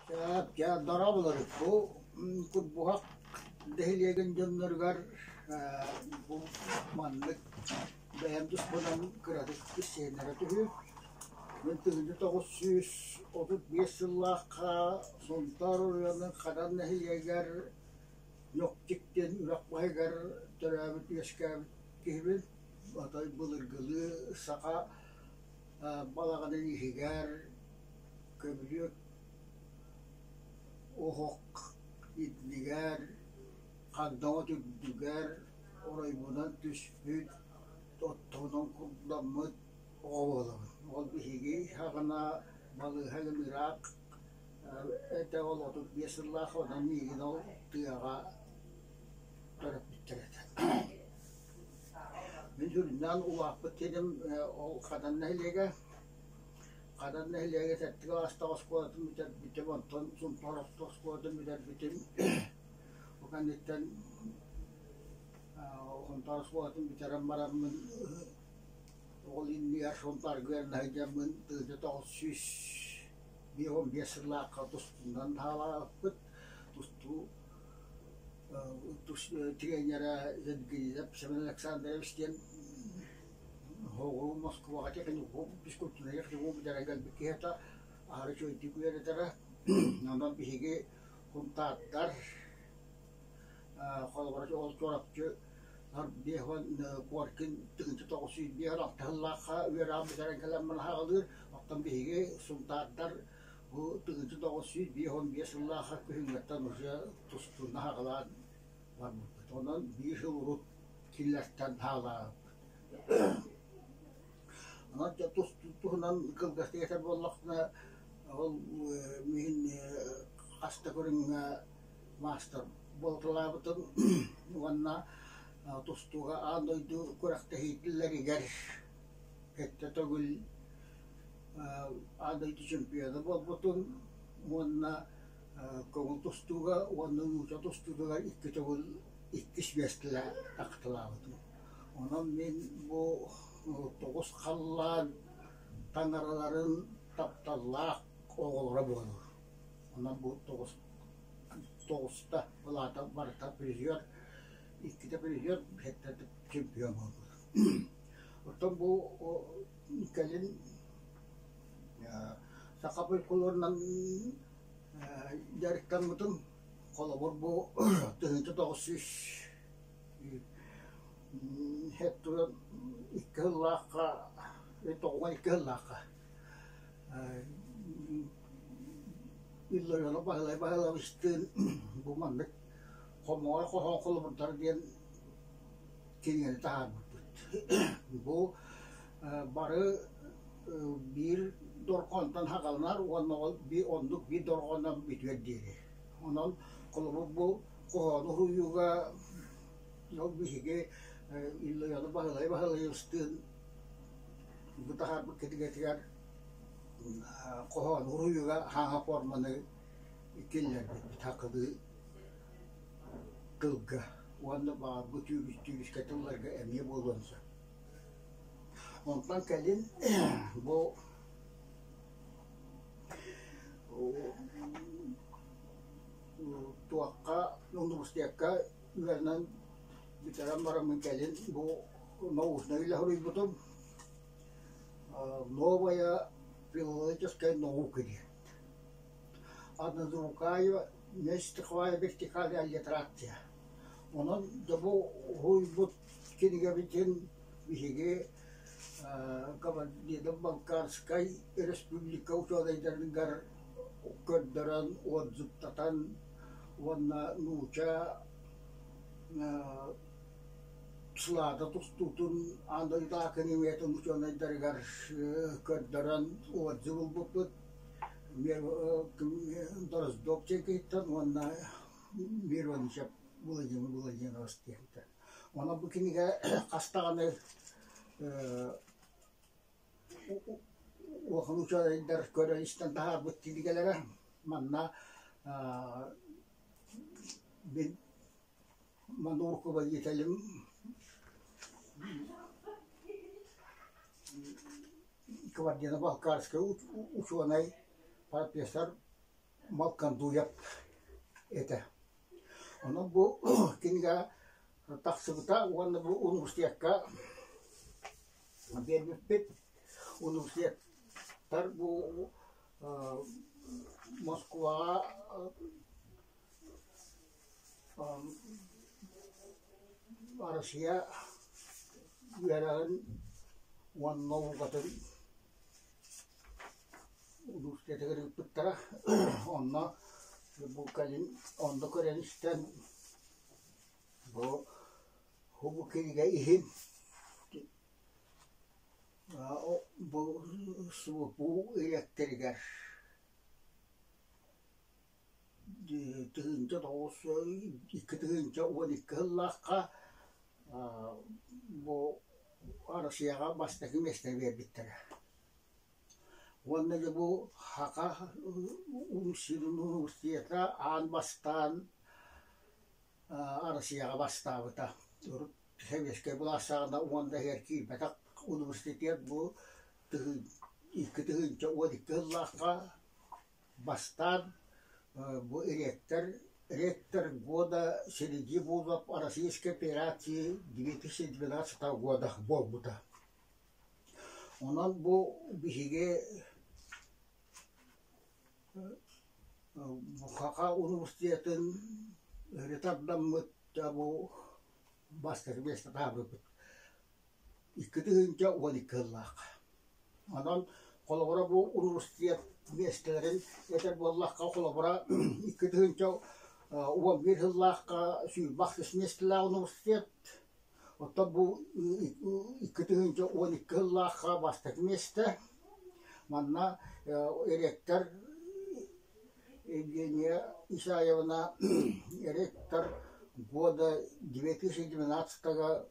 Дьэ, дорооболору. Бу Курбуһах нэһилиэгин дьонноругар бу маннык бэйэм туспунан кыратык истиһиннэрэ түһүү. Мин 1935 сыллаахха Сунтаар оройуонун Хадан нэһилиэгэр Ньохтик диэн үрэх баһыгар төрөөбүт-үөскээбит киһибин. Отой былыргылыы саха балаҕанын иһигэр көмүлүөк оһох иннигэр, хагдаҥа үрдүгэр оройбунан түспүт, оттоһунан курдаммыт оҕо буолабын. Ол биһиги саҕана балыыһа ыраах этэ, ол 35 сыллаах, онон миигин ол тыаҕа төрөппүттэр этэ. Мин сүрүннээн улааппыт сирим ол Хадан нэһилиэгэ. Хадан нэһилиэгэ сэттэ кылаастаах оскуолатын бүтэрбитим, онтон Сунтаар орто оскуолатын бүтэрбитим. Бу кэнниттэн Сунтаар оскуолатын бүтэрэн бараммын ол иннигэр Сунтаарга үөрэнэ сылдьаммын 1955 сыллаахха тустуунан хаалаабыппыт. Тустуу тренерэ Евгений Семен Александрович диэн Оҕу Москваҕа техникум физкультурнай техникум бүтэрэн кэлбит киһи этэ, аһары үчүгэйдик үөрэтэрэ. Онон биһиги Кунтааттар холобура ол Чурапчы 50 Коркин 1956 сыллаахха үөрэҕин бүтэрэн кэлэн аҕалыыр. Оттон биһиги Сунтаардар бу 1955 сыллаахха күһүҥҥэттэн уже тустууну аҕалаан барбыппыт. Онон биир сыл урут кинилэртэн хаалаабыппыт. Онон дьэ туһунан кылгастык этэр буоллахпына, ол мин хас да көрүҥҥэ маастар буолуталаабытым уонна тустууга аан дойду күрэхтэһиилэригэр сэттэ төгүл аан дойду чемпиона буолбутум уонна көҥүл тустууга уонна нуучча тустуутугар икки төгүл иккис миэстэлэ тахталаабытым. Онон мин бу тоҕус халлаан таҥараларын тапталлаах оҕолоро буолар. Онон бу тоҕус тоҕуста былаата барыта призер, иккитэ призер, сэттэ чемпион буолбут. Оттон бу кэлин саха фольклорунан дьарыктаммытым. Холобур, бу 1900 икки сыллаахха, 92 сыллаахха Илларионов Баһылай Баһылабыстыын бу маннык хомоҕой хоһоон холобурдар диэн кинигэни таһаарбыппыт. Бу бары биир дорҕоонтон саҕаланар уонна ол оннук биир дорҕоонунан бүтүөр диэри. Онон холобур бу хоһоону уһуйууга ол биһиги Илларионов Баһылай Баһылайабыстыын бу таһаарбыт кинигэтигэр хоһоону уһуйууга хаҥа форманы киллэрбиппит хакылыы тылга уонна баҕарбыт түүрүскэ тылларга эмиэ буолуон сөп. Онтон кэлин бу туохха университекка үөрэнэн бүтэрэн бараммын кэлин бу научнай үлэ суруйбутум «Новая филологическая наука» диэн. Однозвуковая нестриховая вертикальная аллитерация. Онон дьэ бу уһуйбут кинигэбитин биһиги Кабардино-Балкарскай республика учуонайдарыгар көрдөрөн, отзывтатан уонна нуучча Слада тустуутун аан дойду академиятын учуонайдарыгар көрдөрөн отзыв ылбыппыт. Дроздов чекиттэн уонна Мироничев Владимир Владимирович диэнтэн. Онон бу кинигэ хас даҕаны улахан учуонайдар көрөн-истэн таһаарбыт кинигэлэрэ. Манна мин манна руководителим Кабардино-Балкарскай учуонай, профессор. Малкандуев этэ. Онон бу кинигэ тахсыбыта уонна бу университекка биэрбиппит. Университеттар бу Москваҕа Россия үөрэҕин уонна наукатын университетыгар ыыппыттара. Онно бу кэлин онно көрөн истэн бу бу кинигэ иһин бу СВПУ ирэктэригэр 1902 сыллаахха бу Россияҕа бастакы миэстэ биэрбиттэрэ. Уонна дьэ бу Саха университета аан бастаан Россияҕа бастаабыта. Урут сэбиэскэй былаас саҕана уонна иһэр киирбэтэх университет бу 2012 сыллаахха Бастаан бу ректор, ректор года среди вузов Российской Федерации 2012 года буолбута. Онон бу биһиги Саха университетын өрө тардаммыт бу бастакы миэстэ таһаарбыппыт. 2012 сыллаах. Онон холобура бу университет миэстэлэрин этэр буоллахха, холобура 2011 сыллаахха 26 миэстэлээх университет, оттон бу 2012 сыллаахха бастакы миэстэ. Манна ректор Евгения Исаевна ректор года 2012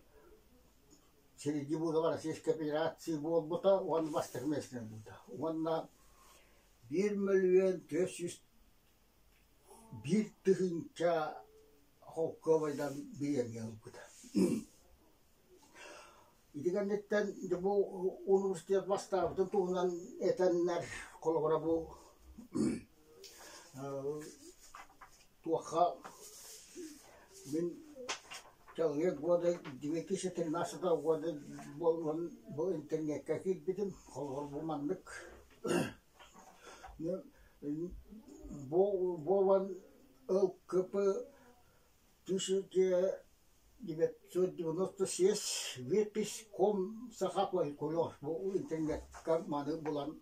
Среди вузов Российской Федерации буолбута уонна бастакы миэстэни ылбыта. Уонна 1 401 тыһыынча холкуобайдан бириэмийэ ылбыта. Ити кэнниттэн дьэ бу университет бастаабытын туһунан этэннэр, холобура бу Туохха мин человек года 2013 года буолан бу интернеккэ киирбитим. Холобур бу маннык буолан ЛКП 1996 выпись ком саха бу интернекка маны булан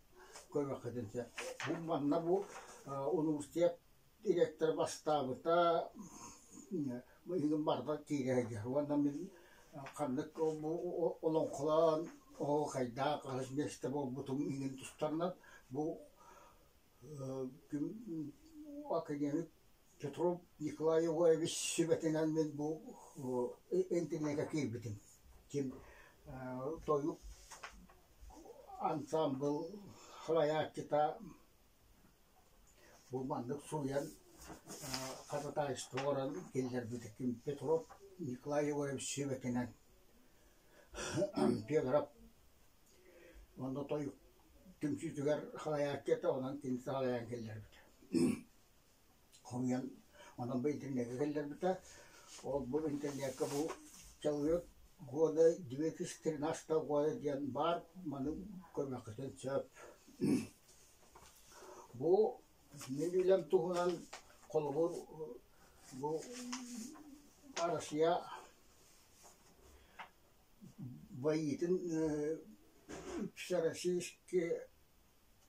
көрүөххүтүн сөп. Бу манна бу университет Директор бастаабыта иһин барыта киирэ сылдьар уонна мин ханнык олоҥхолоон оһуохайдаах хаһыс миэстэ буолбутум иһин тустарынан бу академик Петров Николай Егорович сүбэтинэн мин бу интернекка киирбитим. Ким тойук ансаамбыл салайааччыта Бу маннык суруйан ходатайство оҥорон киллэрбитим Петров Николай Егорович сүбэтинэн Федоров онно тойук түмсүүтүгэр салайааччы этэ, онон кини салайан киллэрбитэ. Хомуйан онон бу интернеккэ киллэрбитэ. Ол бу интернеккэ бу человек года 2013 года диэн баар, маны көрүөххүтүн сөп. Бу мин үлэм туһунан холобур бу Россия боитын Всероссийской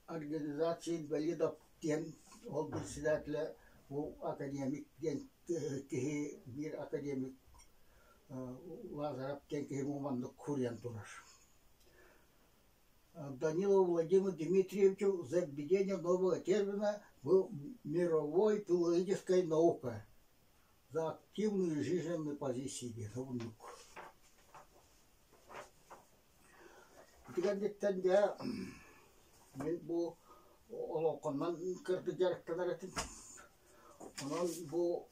организации инвалидов диэн ол председателэ бу академик диэн киһи биир академик Лазарев диэн киһи маннык суруйан турар. Данилову Владимиру Дмитриевичу за введение нового термина в мировой филологической науке за активную жизненную позицию диэн Ити кэнниттэн дьэ мин бу олоҥхоннон кырдьык дьарыктанар этим. Онон бу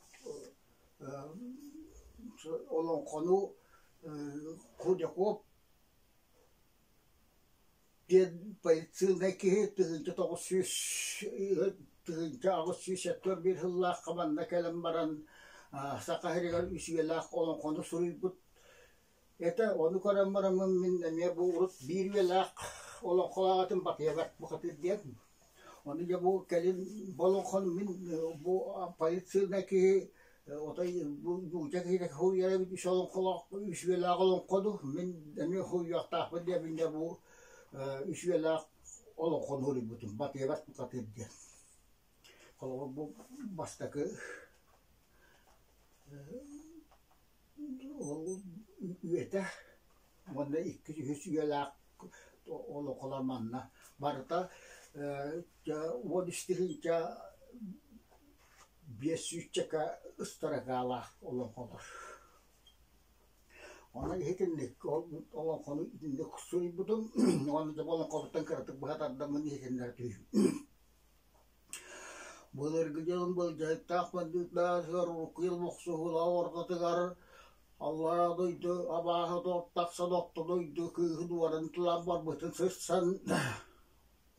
олоҥхону Худяков Диэн полицейнай киһи 1900 1871 сыллаахха манна кэлэн баран Саха сиригэр үс үйэлээх олоҥхону суруйбут этэ. Ону көрөн бараммын мин эмиэ бу урут биир үйэлээх олоҥхолоох этим Батыйабар бухатыыр диэн. Ону дьэ бу кэлин бу олоҥхону мин бу полицейнай киһи отой бу нуучча киһитэ суруйар эбит үс олоҥхолоох үс үйэлээх олоҥхону мин эмиэ суруйуохтаахпын диэбин дьэ бу үс үйэлээх олоҥхону суруйбутум Батыйабар бухатыыр диэн. Холобур бу бастакы ол үйэтэ уонна иккис үһүс үйэлээх олоҥхолор манна барыта 13 тыһыынча 500-чэкэ ыстаракаалаах олоҥхолор. Онон иһитинник ол олоҥхону итинник суруйбутум уонна дьэ олоҥхобуттан кыратык быһа тардаммын иһитиннэрэ түһүүм. Былыргы дьон былдьаһыктаах бандьыыттаах урукку бохсуһуулаах ортотугар Аллараа дойду абааһы тахсан орто дойду кыыһын уоран тылаан барбытын сырсан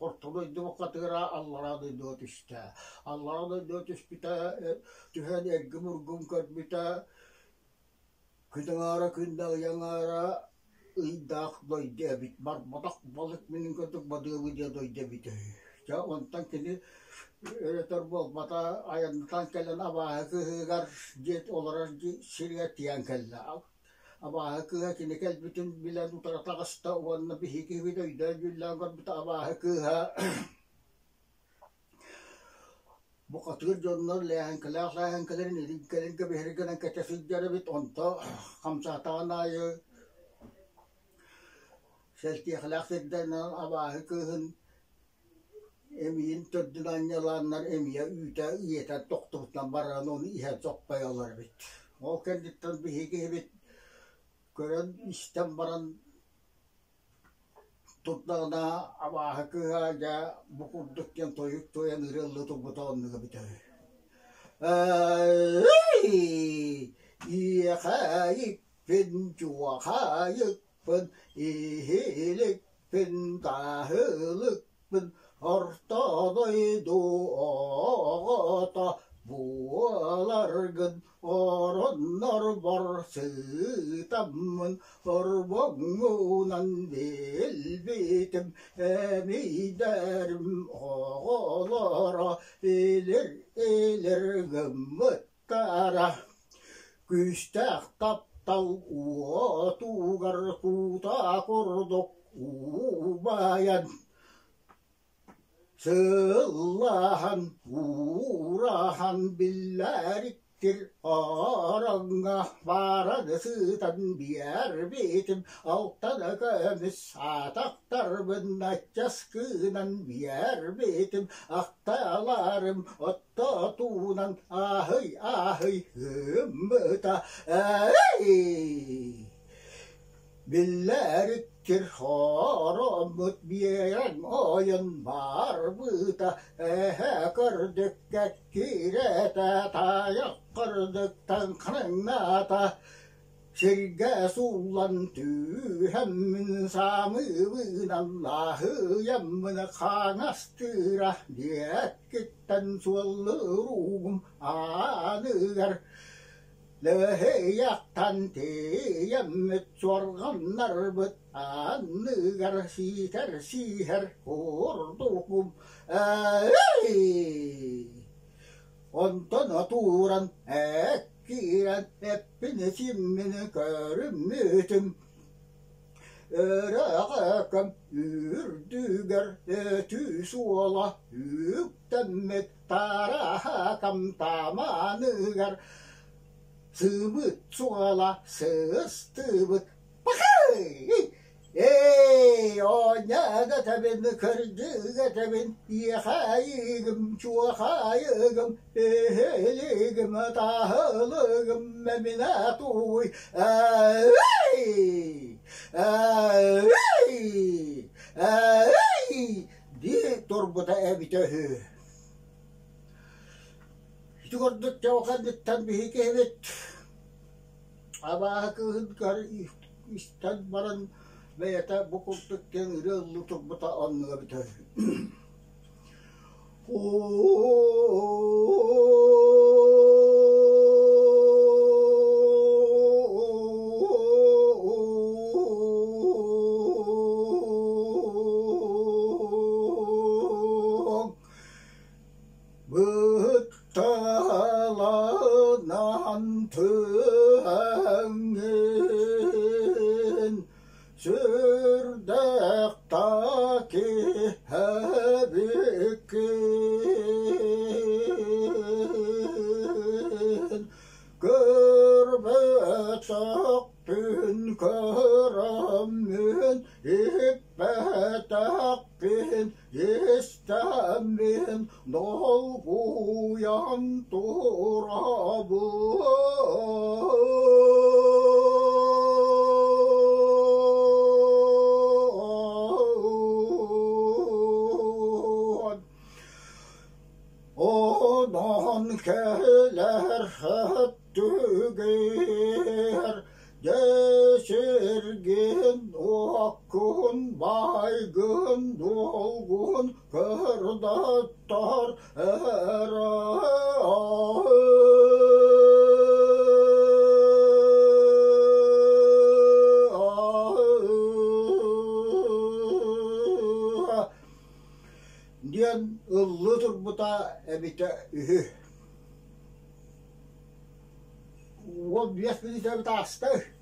орто дойду бухатыыра аллараа дойдуга түстэ. Аллараа дойдуга түспүтэ түһэн эргим-ургум көрбүтэ Күн аҥаара күн да ый аҥаара ыйдаах дойду эбит, барбатах балык мин курдук бадыабы диэн дойду эбитэ үһү. Дьэ онтон кини өрөтөр буолбата айаннатан кэлэн абааһы кыыһыгар дьиэ олорор сиригэр тиийэн кэллэ. Абааһы кыыһа кини кэлбитин билэн утары таҕыста уонна биһиги киһибит өйдөөн-дьүүллээн көрбүтэ абааһы кыыһа Бухатыыр дьоннор лээһэҥкэлээх лээһэҥкэлэрин илин-кэлин кэбиһэр гынан кэтэ сылдьар эбит, онто хамсаатаҕын аайы сэлтиэхэлээх сирдэринэн абааһы кыыһын эмиийин төрдүн анньалааннар эмиийэ үүтэ ийэтэ тохтубутунан баран ону иһэн соппойоллор эбит. Ол кэнниттэн биһиги киһибит көрөн истэн баран Турдаҕына абааһы кыыһа дьэ бу курдук диэн тойук туойан ырыалыы турбута оннуга бүтэ үһү. Иэхэйикпин, чуохайыкпын, иһиликпин, таһылыкпын, орто дойду оҕото буоларгын Ороннорбор сытаммын орбоҥҥунан билбитим, эмиийдэрим оҕолоро илир-илир гыммыттара. Күүстээх таптал уотугар кута курдук уубайан Сыллаһан, уураһан биллэриктир ороҥҥо баран сытан биэрбитим, алтан көмүс атахтарбын аччаскынан биэрбитим, ахталарым оттотуунан аһый-аһый гыммыта. Эй! Биллэриктир хороммут биэрэн ойон барбыта, эһэ көрдүккэ киирэтэ, тайах көрдүктэн хараҥната, сиргэ сууллан түһэммин самыыбынан лаһыйаммын хаҥастыыра диэккиттэн суоллууругум ааныгар Лөһүйэхтэн тиийэммит суорҕаннарбыт анныгар сиитэр-сииһэр курдугум Эй! Онтон отууран эккиирэн эппин-симмин көрүммүтүм Өрөҕөкөм үрдүгэр өтүү суола үктэммит тараһакам таманыгар сыыбыт суола сыстыбыт Пахай! Эй, оонньоон этэбин, кырдьык этэбин, иэхэйигим, чуохайыгым, эһэлигим, таһылыгым, мэминэ тууй, эй, эй, эй, дии турбута эбитэ үһү. Ити курдук Чауканныттан биһиги киһибит абааһы кыыһын истэн баран бэйэтэ бу курдук диэн ырыа ыллыы турбута оннуга бүтэр. Быһытталанан түһэҥҥин сүрдээх да киһи эбиккин Көрбөтөхпүн көрөммүн иһиппэтэхпин истэммин долгуйан турабын. Онон кэлэр өттүгэр Дьэсиргин уоккун байгын дуолгун кырдаттар эрэ диэн ыллыы турбута эбитэ үһү. 15 мүнүүтэбит ааста.